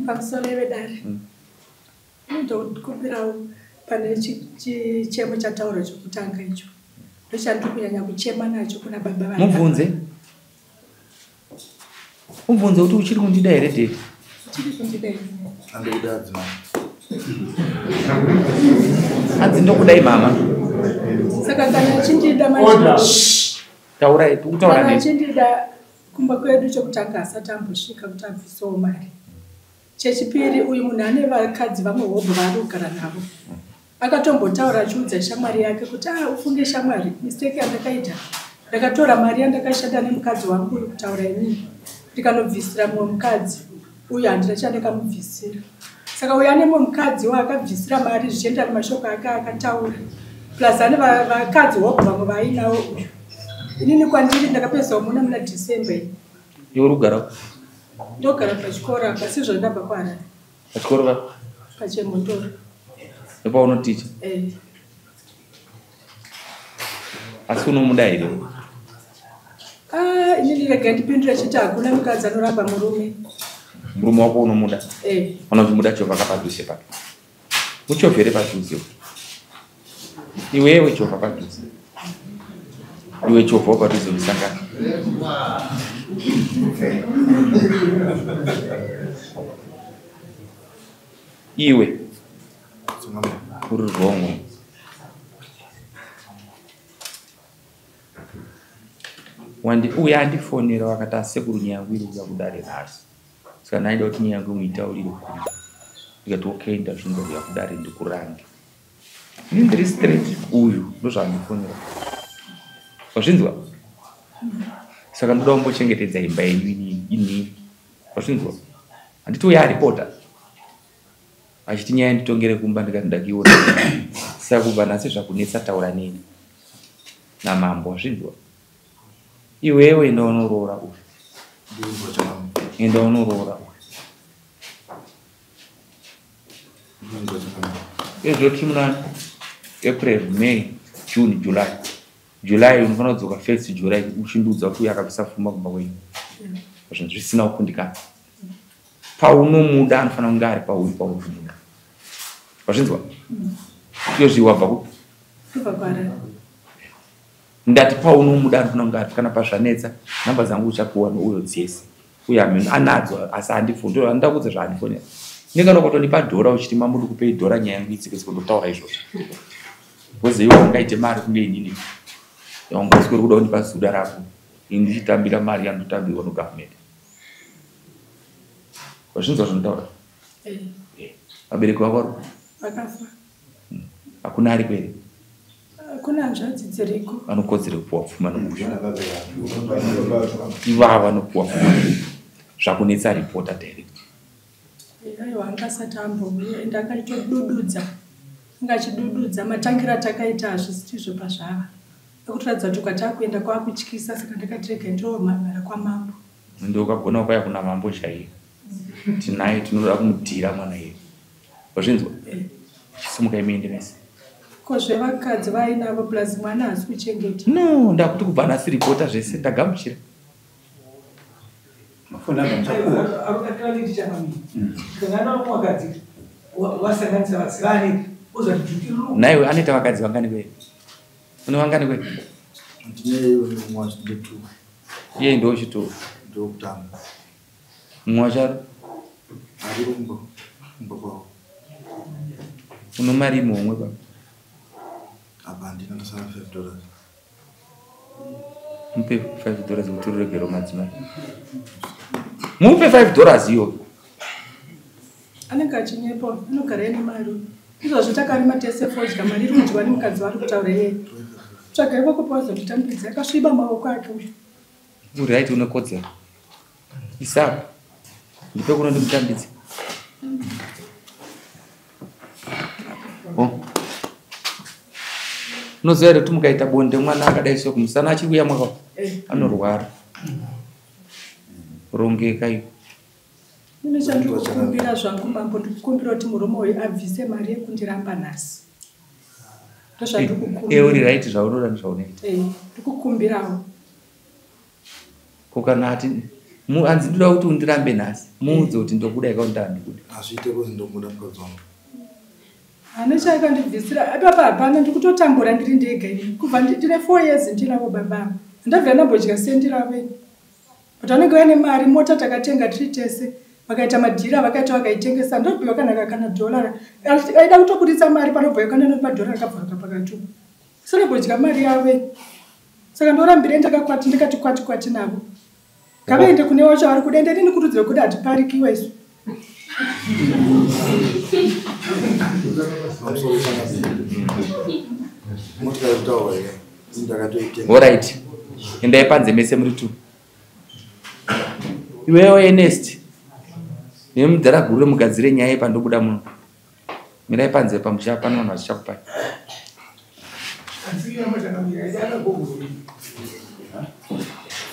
Pamusoro vedare, ndokumbirawo pane chichemo chataura chokutanga icho, ndochandiri kunyanya kuchema nacho kuna baba vangu. Mubvunze, mubvunze kuti uchiri kundida here daddy? Uchiri kundida here? Andikuda adzimai. Hanzi ndokudai mama. Saka kana achindida manje, Taurai, tikutaura kana neni. achindida, kumba kwedu chokutanga asati ambosvika kuti abvisewo mari. Chechipiri, uyu munhu ane vakadzi vamwe hobho vaari kugara navo. Akatombotaura achiudza shamwari yake kuti, "A, ufunge shamwari, mistake yandakaita, ndakatora mari yandakashanda nemukadzi wangu uyu, kutaura inini, ndikanobvisira mumwe mukadzi uyu, handina chandakamubvisira." Saka uyu ane mumwe mukadzi waakabvisira mari zvichienda nemashoko ake akataura, plus ane vakadzi hobho vamwe vaainawo uyu. Inini kwandiri ndakapedza muna December iyi. Iwe uri kugara? Ndogara pachikoro apa, sizvo ndabva kuHarare. Pachikoro pa? PaChemondoro. Ndopaunoticha? Eh. Asi unomuda here? Ah, inini rega ndipindure chiti hakuna mukadzi anoramba murume. Murume wako unomuda? Eh. Kana uchimuda, chovha kapadhuze papi, muchovhere padhuze. Iwewe chovha padhuze, iwe chovhawo padhuze, musangana. Iwe uri wrong. Wandi uya andifonera wakati, "Asekuru, nyaya yangu iri kuuya kudare nhasi, saka ndaida kuti nyaya yangu muitaurire kuri." Ndikati, "Okay, ndazvinzwa, kuuya kudare ndikurange." Ini ndiri straight. Uyu ndozvaandifonera, wazvinzwa? Saka ndoda kumbochengetedza imba yenyu inini, wazvinzwa? Handiti uya aripota achiti nyaya nditongere kumba? Ndikati ndakiona. Saka kubva nhasi zvakunetsa, taura neni namambo, wazvinzwa? Iwewe enda unoroora uyu, enda unoroora uyu. Izvo tiri muna April, May, June, July. July unofanira kudzoka, first July, uchindiudza kuti uyu akabvisa pfuma kumba kwenyu, zvinhu zvisina kukundikana. Paunomuda anofanira kunge ari pauri pauri kumuda, wazvinzwa? Iyozvi wabva kupi? Kubva kuHarare. Ndati paunomuda anofanira kunge ari. Kana pazvanetsa, namba dzangu uchapiwa nouyo dzese. Uye hameno anadzo, asi handifoni, ndoda kuudza zvaandifonera. Ndingana ukatonipa dhora uchiti, "Mamudi kupei dhora, nyaya yangu itsikitsiko," ndotaura izvozvo because iwe ungaite mari kunge inini, ungasweri kuda kundipa zuda rako, ini ndichitambira mari yandotambirwa nogovernment. Wazvinzwa zvinotaura? Eh. Vabereki vako vari? Vakafa. Hakuna ari kwere? Kuna hanzvadzi dziriko. Vanokodzera kupiwa pfuma nomusha ivava, vanopiwa pfuma. Zvakunetsa, ripota direct. Aiwa, angasati ambouya, ende akaitodududza, anga achidududza. Matangira atakaita hazvisitizvo pazvava ekutoratidza kuti kwatakuenda kwakutyisa. Saka ndakati rega ndiromhan'ara kwamambo. Ndokagona kwaya kuna mambo chaiye, tinaye, tinoda kumudhira mwana iye, wazvinzwa? Eh. Chisimukai muende mese. Ko zvevakadzi vainavo, plus mwana haasi kuchengeta? No, ndakuti kubva nhasi ripota zvese, ndagamuchira. Mafoni anga muchapuwa. Kana vakadzi wasanganisa vazivane uzati juti. Naiwe anoita vakadzi vangani kwee? Une vangani kwee? Ndine mumwe wacho, ndetu. Iye ndo chitoro? Ndokutanga. Mumwe wacharo? Ari kumba, kumba kwavo. Uno mari muhomwe baba? Apa handina, ndasara $5. Mupe $5 kuti uregero madzimai, mupe $5 iyo. Anenge achinyepa, anogara ine mari. Izvozvo takarima tese fodya, mari iri kudyiwa nemukadzi waari kutaura iyeye. Tsvaga ikoko pawazonditambidza, akasviba maoko ake uyu. Uri right, unekodzero. Isapa, ndipe kuno ndimutambidze. Oh. Unoziva here kuti mukaita bonde mwana akadai so kumusana achiri kuyamwa, anorwara? Rongeka iwe. Ine chandiri kukumbira zvangu mambo, ndikukumbira kuti murume uyu abvise mari yekundiramba nhasi. Ndozvandiri E, uri kukumbira. right, zvaunoda ndizvaunoita. Eh, ndikukumbirawo. Ko kana ati Hanzi ndoda kuti undirambe nhasi, muudze kuti ndokuda ikakuti handikuda. Hazviite kozi ndomuda mukadzi wangu. Hane chaakandibvisira ipapa hapana, ndikutotambura ndiri ndega ini. Kubva ndine 4 years ndinavo baba ava, handabvira ndambodya sendi ravo ini. But vanenge vaine mari, mota takatenga tiri tese, vakaita madhira vakaita vakaitengesa, ndobviwa kana dholara. Aida kutobuditsa mari panobva kana nepadhora rakabvaruka pakati. Sinombodya mari yavo ini. Saka ndorambire ndakakwati ndikati kwati kwati navo. Ngavaende kune wacho vari kuda, ende inini kurudziro kuti hatiparikiwa isu. Pamusoro pana motikari kutaurwa here? Ndakatoitenga. Alright. Endai panze mese muri 2. Iwewe Ernest nemudhara guru mugadzire nyaya pandobuda muno. Mirai panze pamusha pano vanhu vachichakupai.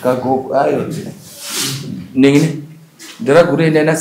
Kagogo ayo. Nengine. Mudhara guru endai na